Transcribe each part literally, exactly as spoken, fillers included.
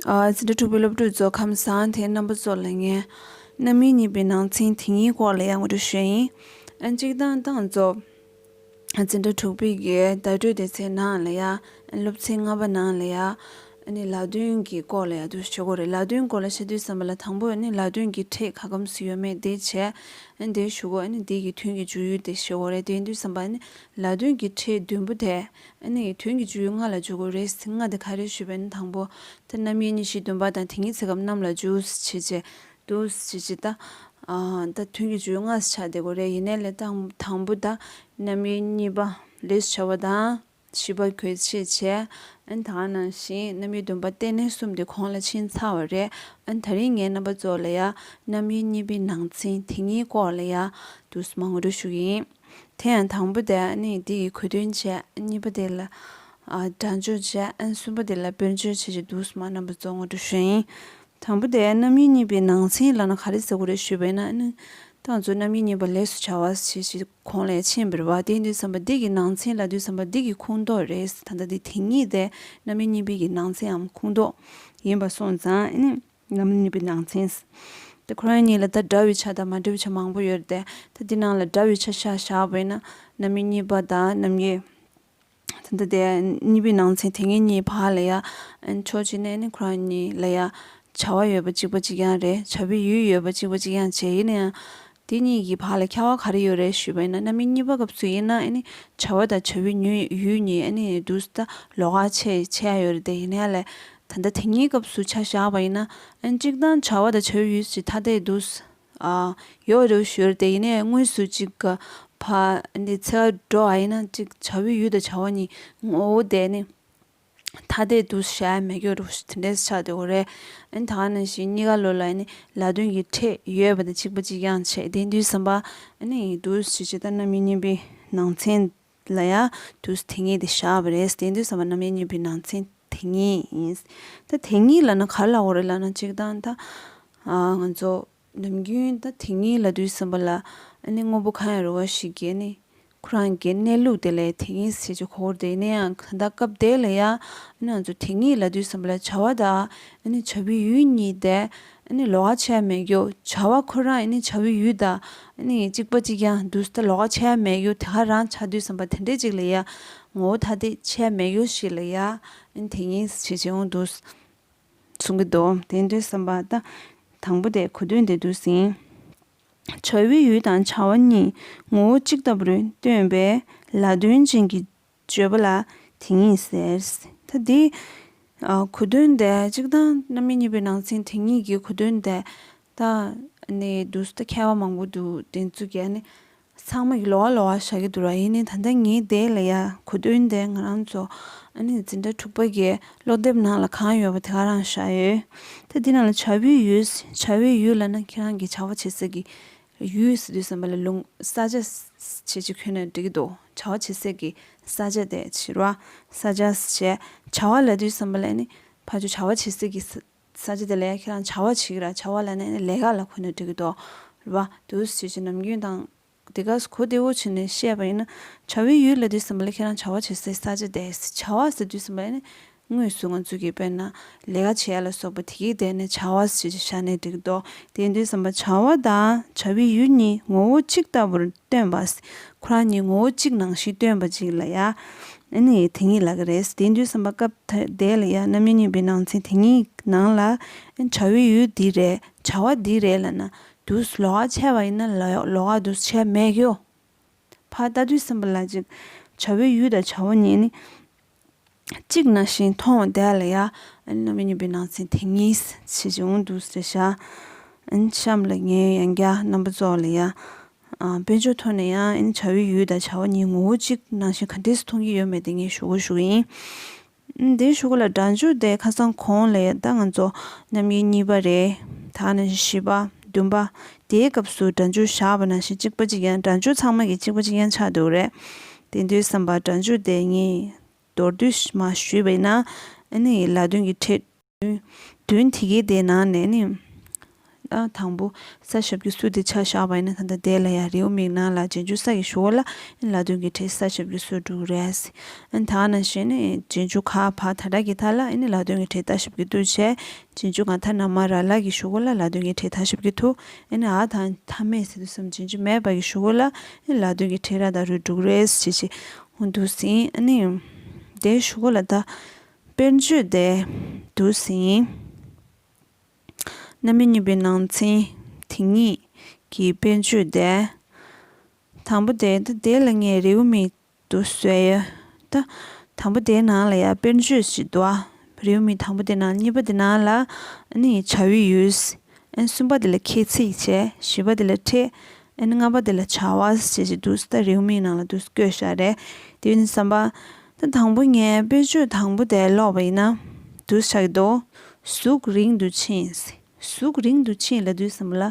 ཨ། འཛིན་གྲྭ་དྲུག་པའི་སློབ་ཕྲུག་ཚོ་ཁམས་བཟང་། དེ་རྣམ་པ་ཚོ་ལ་ངས་རྣམ་དབྱེ་གཉིས་པའི་ནང་ཚན་དེ་གཉིས་སྐོར་ལ་ཡང་ངོ་སྤྲོད་ཞུ་ཡིན། ཨ། གཅིག་དང་ད་ང་ཚོ་འཛིན་གྲྭ་དྲུག་པའི་གི་བརྡ་སྤྲོད་སྡེ་ཚན་ནང་ལ་ཡ། སློབ་ཚན་ལྔ་པ་ནང་ལ་ཡ། ཨ་ནི་ལ་དོན་གྱི་སྐོར་ལ་ཡ་འདུག་ཞུ་དགོས་རེད། ལ་དོན་སྐོར་ལ་བཤད་དུས་ཙམ་པ་ལ་དང་པོ་ཨ་ནི་ལ་དོན་གྱི་ཕྲད་ག་གམ་སུ་ཡོད་མེད་དེ་བྱས། ཨ་ནི་དེ་ཞུ་དགོས། ཨ་ནི་དེ་གི་དོན་གྱི་འཇུག་ཡུལ་དེ་ཞུ་དགོས་རེད། དེ་ཡིན་དུས་ཙམ་པ་ཨ་ནི་ལ་དོན་གྱི་ཕྲད་བདུན་པོ་དེ་ཨ་ནི་དོན་གྱི་འཇུག་ཡུལ་ལྔ་ལ་འཇུག་དགོས་རེད། ལྔ་དེ་ག་རེ་ཞུས་པ་ཡིན་ན། དང་པོ་ད་རྣམ་དབྱེ་གཉིས་བཞི་བདུན་པ་དང་དེ་གཉིས་ཚེ་སྐབས་རྣམས་ལ་འཇུག་བྱེད་བྱེད། འདུག་སེ་བྱེད་ཅིག་ད། ཨ། ད་དོན་གྱི་འཇུག་ཡུལ་ལྔ་ཆགས་བསྡད་ཀྱི་རེད། ཡིན་ནའི་ལས་དང་དང་པོ་ད་རྣམ་དབྱེ་གཉིས་པ་ལས་སུ་བྱ་བ་དང་བཞི་པ་གོས་ཆེད་བྱས། ཨ་ནི་ད་ག་ནང་བཞིན་རྣམ་དབྱེ་བདུན་པ་རྟེན་གནས་གསུམ་དེ་གོང་ལ་ཕྱིན་ཚར་བ་རེད། ཨ་ནི་ད་རིང་ངས་རྣམ་པ་ཚོ་ལ་ཡ་རྣམ་དབྱེ་གཉིས་པའི་ནང་ཚན་དེ་གཉིས་སྐོར་ལ་ཡ་འདུག་སེ་མར་ངོ་སྤྲོད་ཞུ་གི་ཡིན། དེ་ཡང་དང་པོ་དེ་ཨ་ནི་དེ་ཡི་གོ་དོན་བྱས། གཉིས་པ་དེ་ལ་ཨ་སྒྲ་སྦྱོར་བྱས། ཨ་ནི་གསུམ་པ་དེ་ལ་དཔེར་བརྗོད་བྱས་བྱས་འདུག་སེ་མར་རྣམ་པ་ཚོ་ངོ་སྤྲོད་ཞུ་ཡིན། དང་པོ་དེ་རྣམ་དབྱེ་གཉིས་པའི་ནང་ཚན་ལབ་ན་ག་རེ་ཟེར་དགོས་རེད་ཞུས་པ་ཡིན་ན། ཨ་ནི་ད་ང་ཚོ་རྣམ་དབྱེ་གཉིས་པ་ལས་སུ་བྱ་བ་ཞེས་ཞེས་གོང་ལ་ཕྱིན་པ་རེད་བ། དེ་ཡིན་དུས་ཙམ་པ་འདི་གི་ནང་ཚན་ལབ་དུས་ཙམ་པ་འདི་གི་ཁོངས་གཏོགས་རེད། ད་ལྟ་འདི་དེ་ཉིད་དེ་རྣམ་དབྱེ་གཉིས་པའི་གི་ནང་ཚན་འམ་ཁོངས་གཏོགས་ཡིན་པ་སོང་ཙང་། ཨ་ནི་རྣམ་དབྱེ་གཉིས་པའི་ནང་ཚན། དེ་ཁོ་རང་གཉིས་ལ་ད་འདྲ་བའི་ཆ་དང་མ་འདྲ་བའི་ཆ་མང་པོ་ཡོད་རེད་དེ། ད་འདི་ནང་ལ་འདྲ་བའི་ཆ་བཞག་བཞག་པ་ཡིན་ན་རྣམ་དབྱེ་གཉིས་པ་དང་རྣམ་དབྱེ། ད་ལྟ་དེ་གཉིས་པའི་ནང་ཚན་དེ་ཉིད་གཉིས་བར་ལ་ཡ། ཨ་ནི་ཕྱོགས་གཅིག་ནས་ཨ་ནི་ཁོ་རང་གཉིས་ལ་ཡ་བྱ་བ་ཡོད་པ་གཅིག་པ་གཅིག་རྐྱང་རེད། བྱ་བའི་ཡུལ་ཡོད་པ་གཅིག་པ་གཅིག་རྐྱང་བྱས། ཡིན་ན་ཡང་དེ་གཉིས་ཀྱི་བར་ལ་ཁྱད་པར་ག་རེ་ཡོད་རེད་ཞུས་པ་ཡིན་ན། རྣམ་དབྱེ་གཉིས་པ་སྐབས་སུ་ཡིན་ན་ཨ་ནི་བྱ་བ་དང་བྱ་བའི་ཡུལ་གཉིས་ཨ་ནི་འདུག་སེ་ད་ལོགས་ཀ་ཕྱེ་ཕྱེ་ཡ་ཡོད་རེད་དེ། ཡིན་ན་ཡང་ལས་ད་ལྟ་དེ་གཉིས་སྐབས་སུ་ཆ་བཞག་པ་ཡིན་ན། ཨ་ནི་གཅིག་དང་བྱ་བ་དང་བྱ་བའི་ཡུལ་ཞིག་ཐ་དད་འདུག་སེ། ཨ། ཡོད་རེད་ཞུ་རེད་དེ། ཡིན་ནའི་དངོས་སུ་གཅིག་ག་ཕ་འདི་ཚེ་ག་འགྲོ་བ་ཡིན་ན་གཅིག་བྱ་བའི་ཡུལ་དང་བྱ་བ་གཉིས་ངོ་བོ་དེ་ནི་ཐ་དད་དུ་བཞག་ཡ་མེད་རྒྱུ་རུ་དེ་འདྲས་ཆགས་བསྡད་ཡོད་རེད། ཨ་ནི་ད་ག་ནང་བཞིན་གཉིས་ཀ་ལོ་ལ་ནི་ལ་དོན་གྱི་ཕྲད་ཡོད་པ་དང་གཅིག་པ་གཅིག་རྐྱང་བྱས། དེ་དུས་ཙམ་པ་ཨ་ནི་འདུག་སེ་བྱས་ད་རྣམ་དབྱེ་གཉིས་པའི་ནང་ཚན་ལ་ཡ་འདུག་སེ་དེ་ཉིད་དེ་བཞག་པ་རེད། དེ་དུས་ཙམ་པ་རྣམ་དབྱེ་གཉིས་པའི་ནང་ཚན་དེ་ཉིད་ཡིན། ད་དེ་ཉིད་ལབ་ན་ག་རེ་ལབ་དགོས་རེད་ལབ་ན། གཅིག་དང་ད་ཨ་ང་ཚོ་ནམ་རྒྱུན་ད་དེ་ཉིད་ལབ་དུས་ཙམ་པ་ལ་ཨ་ནི་དངོས་པོ་གང་ཡང་རུང་བ་ཞིག་གི་ཨ་ནི་ཁོ་རང་གི་གནས་ལུགས་དེ་ལ་དེ་ཉིད་ཟེར་གྱི་གོ་དགོས་རེད་དེ། ཡིན་ན་ཡང་ད་ལྟ་སྐབས་དེ་ལ་ཡ་ཨ་ནི་ང་ཚོ་དེ་ཉིད་ལབ་དུས་ཙམ་པ་ལ་བྱ་བ་དང་ཨ་ནི་བྱ་བའི་ཡུལ་གཉིས་དེ་ཨ་ནི་ལོགས་ཀ་ཕྱེ་ཡ་མེད་རྒྱུ། བྱ་བ་ཁོ་རང་ཨ་ནི་བྱ་བའི་ཡུལ་དང་ཨ་ནི་གཅིག་པ་གཅིག་རྐྱང་འདུག་སེ་ད་ལོགས་ཀ་ཕྱེ་ཡ་མེད་རྒྱུ་དེ་ག་རང་ཆགས་དུས་ཙམ་པ་དེ་འདྲས་ཅིག་ལ་ཡ་ངོ་བོ་ཐ་དད་ཕྱེ་ཡ་མེད་རྒྱུ་ཞིག་ལ་ཡ་ཨ་ནི་དེ་ཉིད་ཟེར་གྱི་འོང་འདུག་སེ། གསུང་གི་འདུག་དེ་དུས་ཙམ་པ་ད་དང་པོ་དེ་གོ་དོན་དེ་འདུག་ཟིན། བྱ་བའི་ཡུལ་དང་བྱ་བ་གཉིས་ངོ་བོ་གཅིག་ལྟ་བུར་སྟོན་པའི་ལ་དོན་ཅན་གྱི་བརྗོད་པ་ལ་དེ་ཉིད་ཟེར། ད་འདི་ཨ་གོ་དོན་དེ་གཅིག་དང་རྣམ་དབྱེ་གཉིས་པའི་ནང་ཚན་དེ་ཉིད་ཀྱི་གོ་དོན་དེ་ད་ནི་འདུག་སེ་ད་ཁྱད་པར་མང་པོ་འདུག་དེ་ཚོ་གི་ཨ་ནི། ཚང་མ་གི་ལོགས་ཀ་ལོགས་ཀ་བཞག་གི་འདུག་ར། ཡིན་ནའི་ད་ལྟ་ངས་དེ་ལ་ཡ་གོ་དོན་དེ་ང་རང་ཚོ་ཨ་ནི་འཛིན་གྲྭ་དྲུག་པ་གི་ཀློག་དེབ་ནང་ལ་གང་ཡོད་པ་དེ་ག་རང་བཞག་ཡོད། ད་འདི་ནང་ལ་བྱ་བའི་ཡུལ། བྱ་བའི་ཡུལ་ལབ་ན་ཁྱེད་རང་གི་བྱ་བ་བྱེད་ས་གི་ཡུལ་ཟེར་དུས་ཙམ་པ་ལ་ལུང་ས་ཆ་བྱེད་ཅིག་ཁྱོན་ནས་འགྲིག་གི་འདུག་བྱ་བ་བྱེད་ས་གི་ས་ཆ་དེ་བྱེད་ར། ས་ཆ་བྱས། བྱ་བ་ལབ་དུས་ཙམ་པ་ལ་ནི་ཕར་ཚུར་བྱ་བ་བྱེད་ས་གི་ས་ས་ཆ་དེ་ལ་ཡ་ཁྱེད་རང་བྱ་བ་བྱེད་ཀྱི་ར། བྱ་བ་ལབ་ན་ནི་ལས་ཀ་ལ་གོ་ན་འགྲིག་གི་འདུག་རེད་པ། འདུག་སེ་བྱས་ནམ་རྒྱུན་དང་དེ་ག་གོ་བདེ་བོ་བྱས་ནས་བཤད་པ་ཡིན་ན། བྱ་བའི་ཡུལ་ལབ་དུས་ཙམ་པ་ལ་ཁྱེད་རང་བྱ་བ་བྱེད་སའི་ས་ཆ་དེ། བྱ་བ་ཟེར་དུས་ཙམ་པ་ལ་ནི་དངོས་སུ་ང་ཚོ་གིས་དཔེར་ན་ལས་ཀ་བྱེད་ཡ་ལ་སོགས་པ་དེ་གའི་དེ་ནི་བྱ་བ་ཟེར་བྱས་བཞག་ནས་འགྲིག་གི་འདུག་དེ་ཡིན་དུས་ཙམ་པ་བྱ་བ་དང་བྱ་བའི་ཡུལ་གཉིས་ངོ་བོ་གཅིག་ལྟ་བུར་སྟོན་པ། ཁོ་རང་གཉིས་ངོ་བོ་གཅིག་ནང་བཞིན་སྟོན་པ་ཅིག་ལ་ཡ་ཨ་ནི་དེ་ཉིད་ལབ་ཀྱི་རེད། དེ་དུས་ཙམ་པ་སྐབས་དེ་ལ་ཡ་རྣམ་དབྱེ་གཉིས་པའི་ནང་ཚན་དེ་ཉིད་ནང་ལ་བྱ་བའི་ཡུལ་འདི་རེད། བྱ་བ་འདི་རེད་ལབ་ན་འདུག་སེ་ལོགས་ཀ་ཕྱེ་བ་ཡིན་ན་ལོགས་ལོགས་ཀ་འདུག་སེ་ཕྱེ་མེད་ཀྱོ། ཕར་ལྟ་དུས་ཙམ་པ་ལ་ཅིག་བྱ་བའི་ཡུལ་དང་བྱ་བ་གཉིས་ནི་གཅིག་ནང་བཞིན་མཐོང་བ་དེ་ལ་ཡ་ཨ་ནི་རྣམ་དབྱེ་གཉིས་པའི་ནང་ཚན་དེ་ཉིད་ཟེར་གྱི་འོང་འདུག་སེ་བཞག་ཨ་ནི་གཤམ་ལ་ངས་ཡང་བསྐྱར་རྣམ་པ་ཚོ་ལ་ཡ། ཨ། དཔལ་འབྱོར་ཐོག་ནས་ཡང་ཨ་ནི་བྱ་བའི་ཡུལ་དང་བྱ་བ་གཉིས་ངོ་བོ་གཅིག་ནང་བཞིན་ག་འདྲས་སེ་མཐོང་གི་ཡོད་མེད་དེ་ངས་ཞུ་དགོས་ཞུ་གི་ཡིན། ཨ། དེའི་གཞུག་ལ་སྒྲ་སྦྱོར་དེ་ཁ་སང་གོང་ལ་ཡ་ད་ང་ཚོ་རྣམ་དབྱེ་གཉིས་པ་རེད། ད་ནི་བཞི་པ་བདུན་པ་དེའི་སྐབས་སུ་སྒྲ་སྦྱོར་བཞག་པ་ནང་བཞིན་གཅིག་པ་གཅིག་རྐྱང་། སྒྲ་སྦྱོར་ཚང་མ་གི་གཅིག་པ་གཅིག་རྐྱང་ཆགས་འདུག་རེད། དེ་དུས་ཙམ་པ་སྒྲ་སྦྱོར་དེ་ངས་མདོར་བསྡུས་མར་ཞུས་པ་ཡིན་ན། ཨ་ནི་ལ་དོན་གྱི་ཕྲད་བདུན། བདུན་དེ་གའི་དེའི་ནང་ནས་ནི། ཨ་དང་པོ་ས་ཞབས་ཀྱུ་སུ་དེ་ཆ་བཞག་པ་ཡིན་ན། ད་ལྟ་དེ་ལ་ཡ་རེའུ་མིག་ནང་ལ་རྗེས་འཇུག་ས་ཀྱི་གཞུག་གུ་ལ་ལ་དོན་གྱི་ཕྲད་ས་ཞབས་ཀྱུ་སུ་འགྲོ་གི་རེད། ཨ་ད་ནང་བཞིན་ནི་རྗེས་འཇུག་ག་བ་ད་ད་གི་ད་ལ་ཨ་ནི་ལ་དོན་གྱི་ཕྲད་ད་ཞབས་ཀྱུ་ཏུ་བྱས། རྗེས་འཇུག་ག་ད་ན་མ་ར་ལ་གི་གཞུག་གུ་ལ་ལ་དོན་གྱི་ཕྲད་ད་ཞབས་ཀྱུ་ཐུ། ཨ་ནི་ཨ་ད་ད་མེད་ཟེར་དུས་སམ་རྗེས་འཇུག་མེད་པ་གི་གཞུག་གུ་ལ་ཨ་ནི་ལ་དོན་གྱི་ཕྲད་ར་ད་རུ་འགྲོ་གི་རེད་ཟེར་ཅེས་འོ་འདུག་སེ་ཡིན། ཨ་ནི་དེའི་གཞུག་གུ་ལ་ད་དཔེར་བརྗོད་དེ་འདུག་སེ་ཡིན། རྣམ་དབྱེ་གཉིས་པའི་ནང་ཚན་དེ་ཉིད་ཀྱི་དཔེར་བརྗོད་དེ། དང་པོ་དེ་ད་དེ་ལ་ངས་རེའུ་མིག་ཏུ་བཟོས་ཡོད། ད་དང་པོ་དེའི་ནང་ལ་ཡ་དཔེར་བརྗོད་ཞིག་འདུག་ཨ། རེའུ་མིག་དང་པོ་དེའི་ནང་གཉིས་པ་དེའི་ནང་ལ་ཨ་ནི་བྱ་བའི་ཡུལ། ཨ་ནི་གསུམ་པ་དེ་ལ་ཁྱད་ཚིག་བྱས། བཞི་པ་དེ་ལ་ཕྲད། ཨ་ནི་ལྔ་པ་དེ་ལ་བྱ་བ་ཞེས་བྱས་འདུག་ད་རེའུ་མིག་ནང་ལ་འདུག་བཀོད་བཞག་རེད། དེ་ཡིན་བསམ་པ། ད་དང་པོ་ངས་དཔེར་བརྗོད་དང་པོ་དེ་ཀློག་པ་ཡིན་ན། འདུག་ཆགས་ཀྱི་འདུག་གཟུགས་རིང་དུ་ཕྱིན། གཟུགས་རིང་དུ་ཕྱིན་ལབ་དུས་ཙམ་པ་ལ་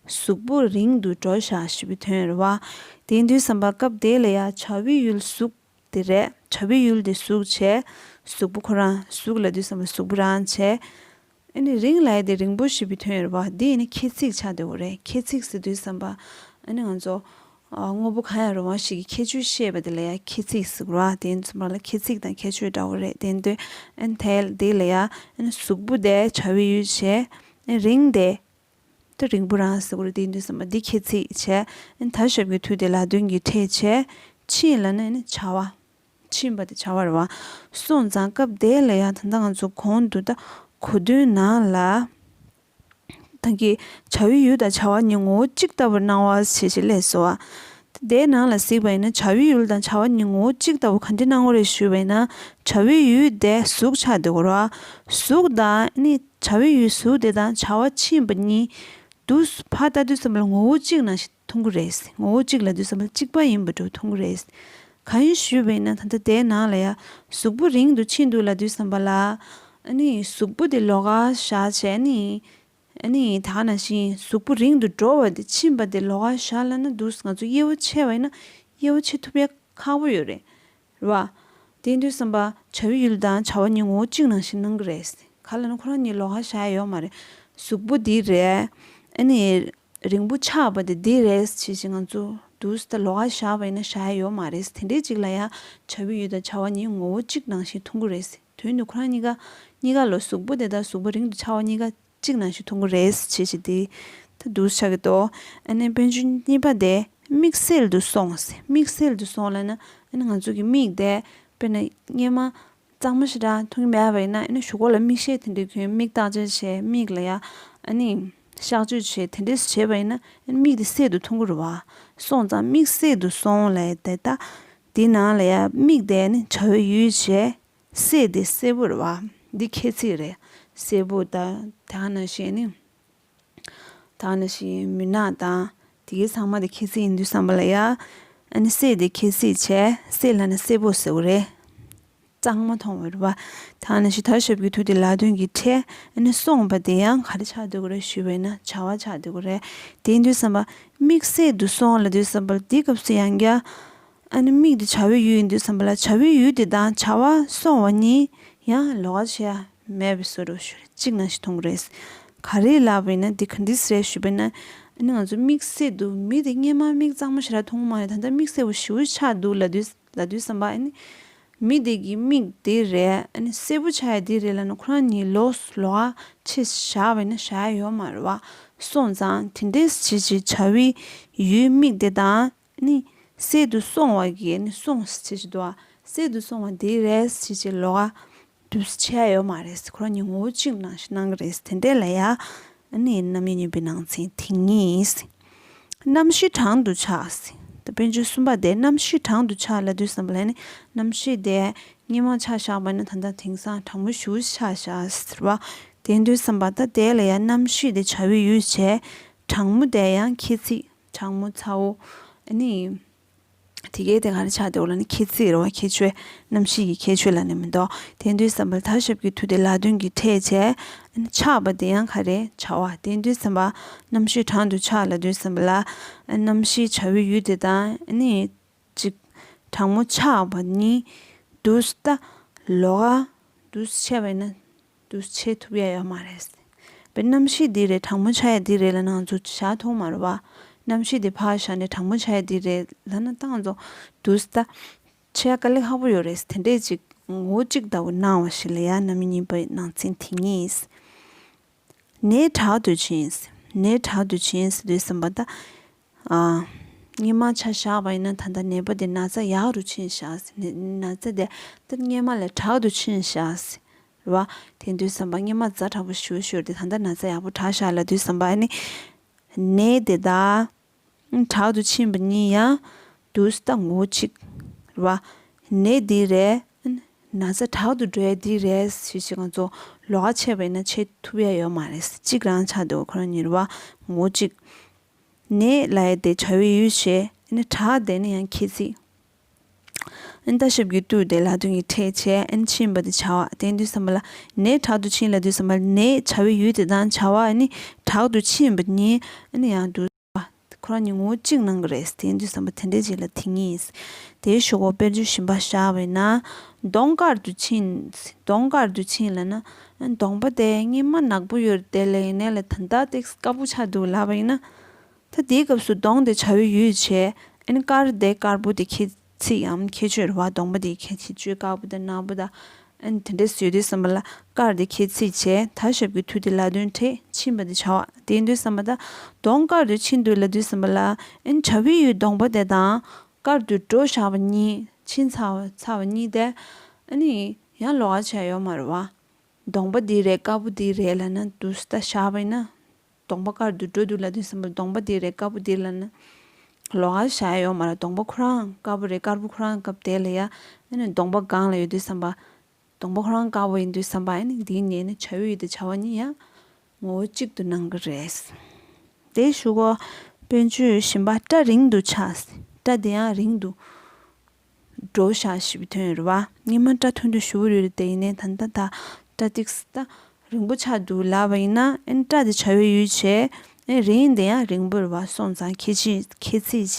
གཟུགས་པོ་རིང་དུ་འགྲོ་བཞག་ཞེས་པའི་དོན་རེད་བ། དེ་ཡིན་དུས་ཙམ་པ་སྐབས་དེ་ལ་ཡ་བྱ་བའི་ཡུལ་གཟུགས་དེ་རེད། བྱ་བའི་ཡུལ་དེ་གཟུགས་བྱས། གཟུགས་པོ་ཁོ་རང་གཟུགས་ལབ་དུས་ཙམ་པ་གཟུགས་པོ་རང་བྱས། ཨ་ནི་རིང་ལབ་ཡ་དེ་རིང་པོ་ཞེས་པའི་དོན་རེད་བ། འདི་ཡིན་ན་ཁྱད་ཚིག་ཆགས་བསྡད་ཡོད་རེད། ཁྱད་ཚིག་ཟེར་དུས་ཙམ་པ་ཨ་ནི་ང་ཚོ་ཨ་དངོས་པོ་གང་ཡང་རུང་བ་ཞིག་གི་ཁྱད་ཆོས་བཤད་པ་དེ་ལ་ཡ་ཁྱད་ཚིག་ཟེར་གི་རེད་བ། དེ་ཡིན་དུས་ཙམ་པ་ལ་ཁྱད་ཚིག་དང་ཁྱད་ཆོས་འདྲ་བོ་རེད། དེ་ཡིན་དུས་ཨ་ནི་དེ་དེ་ལ་ཡ་ཨ་ནི་གཟུགས་པོ་དེ་བྱ་བའི་ཡུལ་བྱས། ཨ་ནི་རིང་དེ་ད་རིང་པོ་རང་ཟེར་གི་རེད། དེ་ཡིན་དུས་ཙམ་པ་འདི་ཁྱད་ཚིག་བྱས། ཨ་ནི་ད་ཞབས་ཀྱུ་ཐུ་དེ་ལ་དོན་གྱི་ཕྲད་བྱས། ཕྱིན་ལབ་ན་ཨ་ནི་བྱ་བ། ཕྱིན་པ་དེ་བྱ་བ་རེད་བ། སོང་ཙང་སྐབས་དེ་ལ་ཡང་ད་ལྟ་ང་ཚོ་གོང་དུ་ད་གོ་དོན་ནང་ལ། ད་གི་བྱ་བའི་ཡུལ་དང་བྱ་བ་གཉིས་ངོ་བོ་གཅིག་ལྟ་བུར་སྣང་བ་ཞེས་བྱས་སླེབས་སོ། ད་དེའི་ནང་ལ་གཟིགས་པ་ཡིན་ན་བྱ་བའི་ཡུལ་དང་བྱ་བ་གཉིས་ངོ་བོ་གཅིག་ལྟ་བུ་ག་འདྲ་སྣང་གི་རེད་ཞུས་པ་ཡིན་ན། བྱ་བའི་ཡུལ་དེ་གཟུགས་ཆགས་བསྡད་ཡོད་རེད་བ། གཟུགས་དང་ནི་བྱ་བའི་ཡུལ་གཟུགས་དེ་དང་བྱ་བ་ཕྱིན་པ་གཉིས། དུས་ཕར་ལྟ་དུས་ཙམ་པ་ལ་ངོ་བོ་གཅིག་ནང་བཞིན་མཐོང་གི་རེད། ངོ་བོ་གཅིག་ལབ་དུས་ཙམ་པ་ལ་གཅིག་པ་ཡིན་པ་འདྲ་མཐོང་གི་རེད། གང་ཡིན་ཞུས་པ་ཡིན་ན་ད་ལྟ་དེའི་ནང་ལ་ཡ་གཟུགས་པོ་རིང་དུ་ཕྱིན་འདུག་ལབ་དུས་ཙམ་པ་ལ། ཨ་ནི་གཟུགས་པོ་དེ་ལོགས་ཀ་བཞག་བྱས་ནི། ཨ་ནི་ད་ནང་བཞིན་གཟུགས་པོ་རིང་དུ་འགྲོ་བ་དེ་ཕྱིན་པ་དེ་ལོགས་ཀ་བཞག་ལབ་ན་འདུག་ང་ཚོ་དབྱེ་བ་ཕྱེ་བ་ཡིན་ན་དབྱེ་བ་ཕྱེ་ཐུབ་ཡ་ཁག་པོ་ཡོད་རེད། རེད་བ། དེ་ཡིན་དུས་ཙམ་པ་བྱ་བའི་ཡུལ་དང་བྱ་བ་གཉིས་ངོ་བོ་གཅིག་ནང་བཞིན་སྣང་གི་རེད། ག་ལབ་ན་ཁོ་རང་གཉིས་ལོགས་ཀ་བཞག་ཡ་ཡོད་མ་རེད། གཟུགས་པོ་འདི་རེད། ཨ་ནི་རིང་པོ་ཆགས་པ་དེ་འདི་རེད་ཅེས་ཅིག་ང་ཚོ་འདུག་ད་ལོགས་ཀ་བཞག་པ་ཡིན་ན་བཞག་ཡ་ཡོད་མ་རེད། དེ་འདྲའི་ཅིག་ལ་ཡ་བྱ་བའི་ཡུལ་དང་བྱ་བ་གཉིས་ངོ་བོ་གཅིག་ནང་བཞིན་མཐོང་གི་རེད། དོན་དུ་ཁོ་རང་གཉིས་ཀ་གཉིས་ཀ་ལོ་གཟུགས་པོ་དེ་དང་གཟུགས་པོ་རིང་དུ་ཆགས་པ་གཉིས་ཀ་གཅིག་ནང་བཞིན་མཐོང་གི་རེད་ཅེས་ཅིག་དེ་ད་འདུག་ཆགས་ཀྱི་འདུག་ཨ་ནི་དཔེར་བརྗོད་གཉིས་པ་དེ་དམིགས་བསལ་དུ་སོང་ཟེར། དམིགས་བསལ་དུ་སོང་ལབ་ན་ཨ་ནི་ང་ཚོ་གི་མིག་དེ་དཔེར་ན་སྔོན་མ་གཙང་མ་ཞེ་དྲག་མཐོང་གི་མེད་པ་ཡིན་ན་ཨ་ནི་གཞུག་གུ་ལ་མིག་ཤེལ་དེ་འདྲ་གྱོན། མིག་བརྟག་དཔྱད་བྱས། མིག་ལ་ཡ་ཨ་ནི་གཤག་བཅོས་བྱས། དེ་འདྲས་བྱས་པ་ཡིན་ན་ཨ་ནི་མིག་དེ་གསལ་དུ་མཐོང་གི་རེད་བ། སོང་ཙང་དམིགས་བསལ་དུ་སོང་ལབ་ཡ་དེ་ད་དེ་ནང་ལ་ཡ་མིག་དེ་ཨ་ནི་བྱ་བའི་ཡུལ་བྱས། གསལ་དེ་གསལ་པོ་རེད་བ། འདི་ཁྱད་ཚིག་རེད། གསལ་པོ་དང་དེ་ནང་བཞིན་ནི། དེ་ནང་བཞིན་མུན་ནག་དང་དེ་གའི་ཚང་མ་དེ་ཁྱད་ཚིག་ཡིན་དུས་ཙམ་པ་ལ་ཡ། ཨ་ནི་གསལ་དེ་ཁྱད་ཚིག་བྱས། གསལ་ལབ་ན་གསལ་པོ་ཟེར་བ་རེད། གཙང་མ་མཐོང་བ་རེད་བ། དེ་ནང་བཞིན་ད་ཞབས་ཀྱུ་ཐུ་དེ་ལ་དོན་གྱི་ཕྲད། ཨ་ནི་སོང་བ་དེ་ཡང་ག་རེ་ཆགས་བསྡད་ཀྱི་རེད་ཞུས་པ་ཡིན་ན་བྱ་བ་ཆགས་བསྡད་ཀྱི་རེད། དེ་ཡིན་དུས་ཙམ་པ་དམིགས་བསལ་དུ་སོང་ལབ་དུས་ཙམ་པ་ལ་དེའི་སྐབས་སུ་ཡང་བསྐྱར། ཨ་ནི་མིག་དེ་བྱ་བའི་ཡུལ་ཡིན་དུས་ཙམ་པ་ལ་བྱ་བའི་ཡུལ་དེ་དང་བྱ་བ་སོང་བ་གཉིས་ཡང་ལོགས་ཀ་བྱེད་ཡ་མེད་པའི་བཟོ་འདྲ་ཞིག་གཅིག་ནང་བཞིན་མཐོང་གི་རེད། ག་རེ་ལབ་པ་ཡིན་ན་འདི་ག་འདྲས་རེད་ཞུས་པ་ཡིན་ན། ཨ་ནི་ང་ཚོ་དམིགས་བསལ་དུ་མི་དེ་སྔོན་མ་མིག་གཙང་མ་ཞེ་དྲག་མཐོང་གི་མ་རེད། ད་ལྟ་དམིགས་བསལ་པོ་ཞེ་པོ་ཆགས་འདུག་ལབ་དུས་ལབ་དུས་ཙམ་པ་ཨ་ནི། མི་དེ་གི་མིག་དེ་རེད། ཨ་ནི་གསལ་པོ་ཆགས་ཡ་དེ་རེད་ལབ་ན་ཁོ་རང་གཉིས་ལོགས་ལོགས་ཀ་ཕྱེ་བཞག་པ་ཡིན་ན་བཞག་ཡ་ཡོད་མ་རེད་བ། སོང་ཙང་དེ་འདྲས་བྱེད་ཅིག་བྱ་བའི་ཡུལ་མིག་དེ་དང་། ནི། གསལ་དུ་སོང་བ་གི་ནི་སོང་ཟེར་ཅིག་འདུག་ཨ། གསལ་དུ་སོང་བ་འདི་རེད་ཟེར་ཅིག་ལོགས་ཀ་དུས་ཆད་ཡོད་མ་རེད། ཁོ་རང་གཉིས་ངོ་བོ་གཅིག་ནང་བཞིན་སྣང་གི་རེད། དེ་འདྲས་ལ་ཡ། ནི་རྣམ་དབྱེ་གཉིས་པའི་ནང་ཚན་དེ་གཉིས། རྣམ་ཤེས་གྲང་དུ་ཆགས་ཟེར། ད་དཔེར་བརྗོད་གསུམ་པ་དེ་རྣམ་ཤེས་གྲང་དུ་ཆགས་ལབ་དུས་ཙམ་པ་ལ་ནི་རྣམ་ཤེས་དེ་སྔོན་མ་ཆ་བཞག་པ་ན་ད་ལྟ་དེང་སང་གྲང་མོ་ཞེ་པོ་ཆགས་བཞག་ཟེར་བ། དེ་དུས་ཙམ་པ་ད་དེ་ལ་ཡ་རྣམ་ཤེས་དེ་བྱ་བའི་ཡུལ་བྱས། གྲང་མོ་དེ་ཡང་ཁྱད་ཚིག་གྲང་མོ་ཚ་བོ། ཨ་ནི། དེ་གའི་དེ་ག་རེ་ཆགས་འདུག་ལབ་ན་ཁྱད་ཚིག་རེད་བ། ཁྱད་ཆོས། རྣམ་ཤེས་ཀྱི་ཁྱད་ཆོས་ལབ་ནས་མི་འདུག་དེ་དུས་ཙམ་པ་ལ་ད་ཞབས་ཀྱུ་ཐུ་དེ་ལ་དོན་གྱི་ཕྲད་བྱས། ཨ་ནི་ཆགས་པ་དེ་ཡང་ག་རེ་བྱ་བ། དེ་དུས་ཙམ་པ་རྣམ་ཤེས་གྲང་དུ་ཆགས་ལབ་དུས་ཙམ་པ་ལ། ཨ་རྣམ་ཤེས་བྱ་བའི་ཡུལ་དེ་དང་ཨ་ནི། ཅིག་གྲང་མོ་ཆགས་པ་གཉིས་དུས་ད་ལོགས་ཀ་དུས་ཆད་པ་ཡིན་ན་དུས་ཆད་ཐུབ་ཡ་ཡོད་མ་རེད། པའི་གནམ་གཤིས་འདི་རེད། གྲང་མོ་ཆགས་ཡ་འདི་རེད་ལབ་ན་ང་ཚོ་བཞག་ཐུབ་མ་རེད་བ། གནམ་གཤིས་འདི་ཕར་བཞག་ནས་གྲང་མོ་ཆགས་ཡ་འདི་རེད་ལབ་ན་ད་ང་ཚོ་དུས་ད་ཆེ་ཡ་དཀའ་ལས་ཁག་པོ་ཡོད་རེད། དེ་འདྲས་ཅིག་ངོ་བོ་གཅིག་ལྟ་བུ་སྣང་བ་ཞིག་ལ་ཡ་རྣམ་དབྱེ་གཉིས་པའི་ནང་ཚན་དེ་ཉིད། ནད་དྲག་ཏུ་ཕྱིན། ནད་དྲག་ཏུ་ཕྱིན་ཟེར་དུས་ཙམ་པ་ད། ཨ། སྔོན་མ་ཆ་བཞག་པ་ཡིན་ན་ད་ལྟ་ནད་པ་དེ་ན་ཚ་ཡག་རུ་ཕྱིན་བཞག་ཟེར། ནད་ན་ཚ་དེ་ད་སྔོན་མ་ལས་དྲག་ཏུ་ཕྱིན་བཞག་ཟེར། རེད་བ། དེ་དུས་ཙམ་པ་སྔོན་མ་ཛ་དྲག་པོ་ཞེ་པོ་ཅིག་ཡོད་དེ་ད་ལྟ་ན་ཚ་ཡག་པོ་དྲག་བཞག་ལབ་དུས་ཙམ་པ་ཨ་ནི། ནད་དེ་ད། དྲག་ཏུ་ཕྱིན་པ་ཉིད་ཡང་དུས་ད་ངོ་བོ་གཅིག་རེད་བ། ནད་འདི་རེད། ན་ཚ་དྲག་ཏུ་འགྲོ་ཡ་འདི་རེད་ཞེས་ཞེས་ང་ཚོ་ལོགས་ཀ་ཕྱེ་བ་ཡིན་ན་ཕྱེ་ཐུབ་ཡ་ཡོད་མ་རེད། གཅིག་རང་ཆགས་འདུག་ཁོ་རང་ཉིད་རེད་བ། ངོ་བོ་གཅིག་ནད་ལབ་ཡ་དེ་བྱ་བའི་ཡུལ་བྱས། ནི་དྲག་དེ་ནི་ཡང་ཁྱད་ཚིག་ཨན་ད་ཞབས་ཀྱུ་ཏུ་དེ་ལ་དོན་གྱི་ཕྲད་བྱས་ཨན་ཕྱིན་པ་དེ་བྱ་བ། དེ་དུས་ཙམ་པ་ལ་ནད་དྲག་ཏུ་ཕྱིན་ལབ་དུས་ཙམ་པ་ལ་ནད་བྱ་བའི་ཡུལ་དེ་དང་བྱ་བ་ཨ་ནི་དྲག་ཏུ་ཕྱིན་པ་ཉིད་ཨ་ནི་ཡང་དུ་ཁོ་རང་ཉིད་ངོ་བོ་གཅིག་སྣང་གི་རེད། དེ་དུས་ཙམ་པ་དེ་འདྲའི་ཅིག་ལ་དེ་ཉིད། དེའི་ཞོག་ཁོག་དཔེར་བརྗོད་གཞན་པ་བཞག་པ་ཡིན་ན། གདོང་དཀར་དུ་ཕྱིན། གདོང་དཀར་དུ་ཕྱིན་ལབ་ན་གདོང་པ་དེ་སྔོན་མ་ནག་པོ་ཡོད་དེ་ལས་ཡིན་ནའི་ལ་ད་ལྟ་ཏིག་དཀར་པོ་ཆགས་འདུག་ལབ་པ་ཡིན་ན། ད་དེའི་སྐབས་སུ་གདོང་དེ་བྱ་བའི་ཡུལ་བྱས། ཨ་ནི་དཀར་དེ་དཀར་པོ་དེ་ཁྱད་ཚིག་གམ་ཁྱད་ཆོས་རེད་བ། གདོང་པ་དེ་ཁྱད་ཆོས་དཀར་པོ་དང་ནག་པོ་དང་། ཨ་ནི་དེ་འདྲས་ཡོད་དུས་ཙམ་པ་ལ་དཀར་དེ་ཁྱད་ཚིག་བྱས། ད་ཞབས་ཀྱུ་ཏུ་དེ་ལ་དོན་ཕྲད་ཕྱིན་པ་དེ་བྱ་བ། དེ་ཡིན་དུས་ཙམ་པ་ད་གདོང་དཀར་དུ་ཕྱིན་འདུག་ལབ་དུས་ཙམ་པ་ལ་ཨ་ནི་བྱ་བའི་ཡུལ་གདོང་པ་དེ་དང་དཀར་དུ་འགྲོ་བཞག་པ་གཉིས་ཕྱིན་ཚར་བ་ཚར་བ་གཉིས་དེ་ཨ་ནི་ཡང་ལོགས་ཀ་ཆགས་ཡོད་མ་རེད་བ། གདོང་པ་འདི་རེད་དཀར་པོ་འདི་རེད་ལབ་ན་དུས་ད་བཞག་པ་ཡིན་ན། གདོང་པ་དཀར་དུ་འགྲོ་འདུག་ལབ་དུས་ཙམ་པ་གདོང་པ་འདི་རེད་དཀར་པོ་འདི་ལབ་ན། ལོགས་ཀ་བཞག་ཡ་ཡོད་མ་རེད། གདོང་པ་ཁོ་རང་དཀར་པོ་རེད་དཀར་པོ་ཁོ་རང་སྐབས་དེ་ལ་ཡ། ཨ་ནི་གདོང་པ་སྒང་ལ་ཡོད་དུས་ཙམ་པ། གདོང་པ་ཁོ་རང་དཀར་པོ་ཡིན་དུས་ཙམ་པ་ཨ་ནི་འདིའི་ནས་ནི་བྱ་བའི་ཡུལ་དེ་བྱ་བ་ཉིད་ཡང་ངོ་བོ་གཅིག་ཏུ་སྣང་གི་རེད། དེའི་གཞུག་གུ་དཔེར་བརྗོད་གཞན་པ་སྐྲ་རིང་དུ་ཆགས། སྐྲ་དེ་ཡང་རིང་དུ་འགྲོ་བཞག་ཞེས་པའི་དོན་རེད་བ། སྔོན་མ་སྐྲ་ཐུང་དུ་ཞུ་གི་རེད་དེ་ཡིན་ནའི་ད་ལྟ་ད་སྐྲ་ཏིག་ཙམ་ད་རིང་པོ་ཆགས་འདུག་ལབ་པ་ཡིན་ན་ཨ་ནི་སྐྲ་དེ་བྱ་བའི་ཡུལ་བྱས། ཨ་ནི་རིང་དེ་ཡང་རིང་པོ་རེད་བ། སོང་ཙང་ཁྱད་ཆོས་ཁྱད་ཚིག་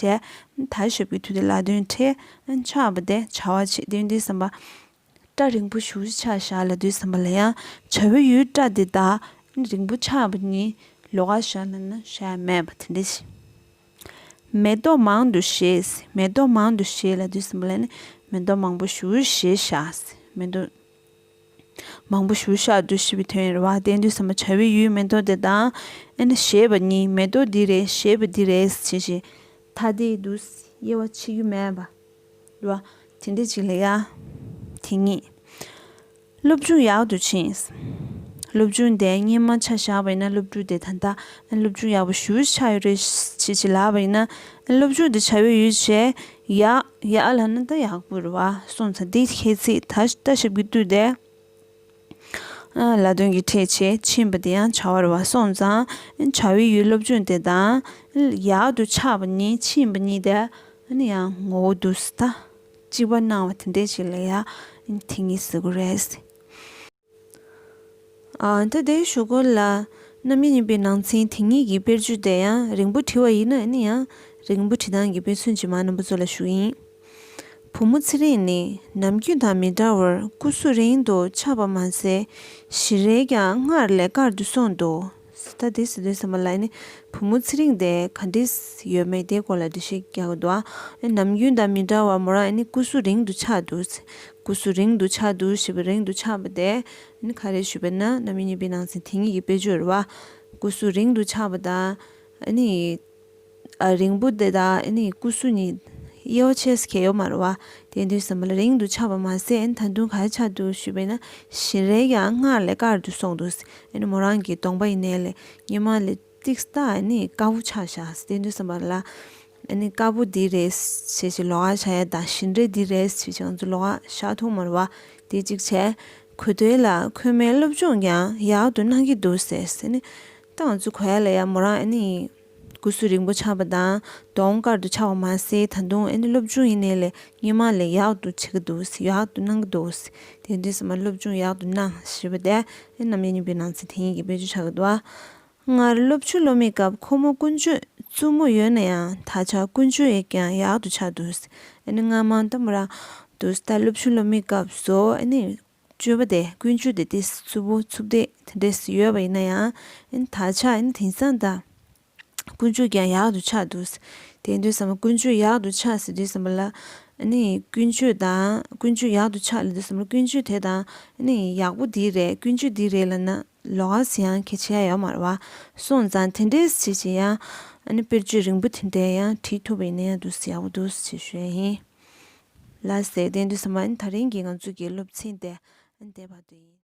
བྱས། ད་ཞབས་ཀྱུ་ཏུ་དེ་ལ་དོན་ཕྲད་ཨ་ནི་ཆགས་པ་དེ་བྱ་བ་བྱེད་དེ་ཡིན་དུས་ཙམ་པ། སྐྲ་རིང་པོ་ཞེ་པོ་ཅིག་ཆགས་བཞག་ལབ་དུས་ཙམ་པ་ལ་ཡང་བྱ་བའི་ཡུལ་སྐྲ་དེ་དང་རིང་པོ་ཆགས་པ་གཉིས་ལོགས་ཀ་བཞག་ལབ་ན་བཞག་ཡ་མེད་པ་དེ་འདྲ་ཞིག་མེ་ཏོག་མང་དུ་བཞད། མེ་ཏོག་མང་དུ་བཞད་ལབ་དུས་ཙམ་པ་ལ་ནི་མེ་ཏོག་མང་པོ་ཞེ་པོ་ཅིག་བཞད་བཞག་མེ་ཏོག་མང་པོ་ཞེ་པོ་ཅིག་བཞད་འདུག་ཞེས་པའི་དོན་རེད་བ། དེ་ཡིན་དུས་ཙམ་པ་བྱ་བའི་ཡུལ་མེ་ཏོག་དེ་དང་ཨ་ནི་བཞད་པ་གཉིས་མེ་ཏོག་འདི་རེད་བཞད་པ་འདི་རེད་ཅེས་ཞེས་ཐ་དད་དུ་དབྱེ་བ་ཕྱེ་རྒྱུ་མེད་པ། རེད་བ། དེ་འདྲ་ཅིག་ལ་ཡ། དེ་ཉིད། སློབ་སྦྱོང་ཡག་ཏུ་ཕྱིན། སློབ་སྦྱོང་དེ་སྔོན་མ་ཆ་བཞག་པ་ཡིན་ན་སློབ་ཕྲུག་དེ་ད་ལྟ་སློབ་སྦྱོང་ཡག་པོ་ཞེ་པོ་ཅིག་ཆགས་ཡོད་རེད་ཅེས་ཅིག་ལབ་པ་ཡིན་ན། སློབ་སྦྱོང་དེ་བྱ་བའི་ཡུལ་བྱས། ཡག་ཡག་ལབ་ན་ད་ཡག་པོ་རེད་བ། སོང་ཙང་དེ་ཁྱད་ཚིག་ད་ལྟ་ཞབས་ཀྱུ་ཏུ་དེ། ལ་དོན་གྱི་ཕྲད་བྱས་ཕྱིན་པ་དེ་ཡང་བྱ་བ་རེད་བ། སོང་ཙང་བྱ་བའི་ཡུལ་སློབ་སྦྱོང་དེ་དང་། ཡག་ཏུ་ཆགས་པ་ཉིད་ཕྱིན་པ་ཉིད་དེ་ནི་ཡང་ངོ་བོ་དུ་ད་གཅིག་པ་སྣང་བ་དེ་འདྲ་ཞིག་ལ་ཡ་དེ་ཉིད་ཟེར་དགོས་རེད། ཨ། ད་དེའི་གཞུག་གུ་ལ་རྣམ་དབྱེ་གཉིས་པའི་ནང་ཚན་དེ་ཉིད་ཀྱི་དཔེར་བརྗོད་དེ་ཡང་རིང་པོ་བྲིས་པ་ཡིན་ན་ནི་ཡང་རིང་པོ་བྲིས་སྟངས་ཀྱི་དཔེ་མཚོན་ཅིག་མ་རྣམ་པ་ཚོ་ལ་ཞུ་གི་ཡིན། བུ་མོ་ཚེ་རིང་ནི་ནམ་རྒྱུན་དང་མི་འདྲ་བར་སྐུ་གཟུགས་རིང་དུ་ཆགས་པ་མ་ཟད་ཞིང་རལ་ཀྱང་སྔར་ལས་དཀར་དུ་སོང་འདུག་ད་དེ་ཟེར་དུས་ཙམ་པ་ལ་ནི་བུ་མོ་ཚེ་རིང་དེ་ག་འདྲས་ཡོད་མེད་དེའི་སྐོར་ལ་འགྲེལ་བཤད་རྒྱག་གི་འདུག་ཨ། ནམ་རྒྱུན་དང་མི་འདྲ་བར་མོ་རང་ཨ་ནི་སྐུ་གཟུགས་རིང་དུ་ཆགས་འདུག་སྐུ་གཟུགས་རིང་དུ་ཆགས་འདུག་ཞེས་པའི་རིང་དུ་ཆགས་པ་དེ་ཨ་ནི་ག་རེ་ཞུས་པས་ན་རྣམ་དབྱེ་གཉིས་པའི་ནང་ཚན་དེ་ཉིད་ཀྱི་དཔེར་བརྗོད་རེད་བ། སྐུ་གཟུགས་རིང་དུ་ཆགས་པ་དང་ཨ་ནི། ཨ། རིང་པོ་དེ་དང་ཨ་ནི་སྐུ་གཟུགས་གཉིས་དབྱེ་བ་ཕྱེ་ས་གང་ཡང་ཡོད་མ་རེད་བ། དེ་དུས་ཙམ་པ་ལ་རིང་དུ་ཆགས་པ་མ་ཟད་ཨ་ནི་ད་དུང་ག་རེ་ཆགས་འདུག་ཞུས་པས་ན་ཞིང་རལ་ཡང་སྔར་ལས་དཀར་དུ་སོང་འདུག་ཨ་ནི་མོ་རང་གི་གདོང་པ་ཡིན་ནའི་ལས་སྔོན་མ་ལས་ཏིག་ཙམ་ཨ་ནི་དཀར་པོ་ཆགས་བཞག་དེ་དུས་ཙམ་པ་ལ་ཨ་ནི་དཀར་པོ་འདི་རེད་ཟེར་ཞིག་ལོགས་ཀ་བཞག་ཡ་དང་ཞིང་རལ་འདི་རེད་ཟེར་ཞིག་ང་ཚོ་ལོགས་ཀ་བཞག་ཐུབ་མ་རེད་བ། དེ་གཅིག་བྱས། གོ་ཐོས་ལ་ཁོས་མོའི་སློབ་སྦྱོང་ཡང་ཡག་ཏུ་གནང་གི་འདུག་ཟེར་ཟེར་ནས། ད་ང་ཚོ་གོ་ཡ་ལ་ཡ་མོ་རང་ཨ་ནི་སྐུ་གཟུགས་རིང་པོ་ཆགས་པ་དང་གདོང་དཀར་དུ་ཆགས་པ་མ་ཟད་ད་དུང་ཨ་ནི་སློབ་སྦྱོང་ཡིན་ནའི་ལས་སྔོན་མ་ལས་ཡག་ཏུ་བྱེད་ཀྱི་འདུག་ཟེར་ཡག་ཏུ་གནང་གི་འདུག་ཟེར། དེ་དུས་ཙམ་པ་སློབ་སྦྱོང་ཡག་ཏུ་གནང་ཞེས་པ་དེ་ཨ་རྣམ་དབྱེ་གཉིས་པའི་ནང་ཚན་དེ་ཉིད་ཀྱི་དཔེར་བརྗོད་ཆགས་ཀྱི་འདུག་ཨ། སྔར་སློབ་ཆུང་སློབ་མའི་སྐབས་ཁོ་མོ་ཀུན་སྤྱོད་རྩུབ་མོ་ཡོད་ན་ཡང་ད་ཆ་ཀུན་སྤྱོད་ཡང་ཡག་ཏུ་ཆགས་འདུག་ཟེར། ཨ་ནི་སྔ་མ་ད་མོ་རང་དུས་ད་སློབ་ཆུང་སློབ་མའི་སྐབས་སུ་ཨ་ནི། སྤྱོད་པ་དེ་ཀུན་སྤྱོད་དེ་ཏིས་འཚུབ་པོ་འཚུབ་བདེ་དེ་འདྲས་ཡོད་པ་ཡིན་ན་ཡང་ཨ་ནི་ད་ཆ་ཨ་ནི་དེང་སང་ད། ཀུན་སྤྱོད་ཀྱང་ཡག་ཏུ་ཆགས་འདུག་དེ་དུས་ཙམ་པ་ཀུན་སྤྱོད་ཡག་ཏུ་ཆགས་ཟེར་དུས་ཙམ་པ་ལ་ཨ་ནི་ཀུན་སྤྱོད་དང་ཀུན་སྤྱོད་ཡག་ཏུ་ཆགས་ལབ་དུས་ཙམ་པ་ཀུན་སྤྱོད་དེ་དང་ཨ་ནི་ཡག་པོ་འདི་རེད་ཀུན་སྤྱོད་འདི་རེད་ལབ་ན་ལོགས་ཀ་ཡང་གལ་ཆེ་ཡ་ཡོད་མ་རེད་བ། སོང་ཙང་དེ་འདྲས་བྱེད་བྱེད་ཡང་ཨ་ནི་དཔེར་བརྗོད་རིང་པོ་དེ་འདྲས་ཡང་བྲིས་ཐུབ་པ་ཡིན་ན་ཡང་འདུག་ཡག་པོ་འདུག་ཅེས་ཞུ་ཡ་ཡིན། ལགས་སེ། དེ་དུས་ཙམ་པ་ཨ་ནི་ད་རིང་གི་ང་ཚོ་གི་སློབ་ཚན་དེ་ཨ་ནི་དེ་བར་དུ་ཡིན།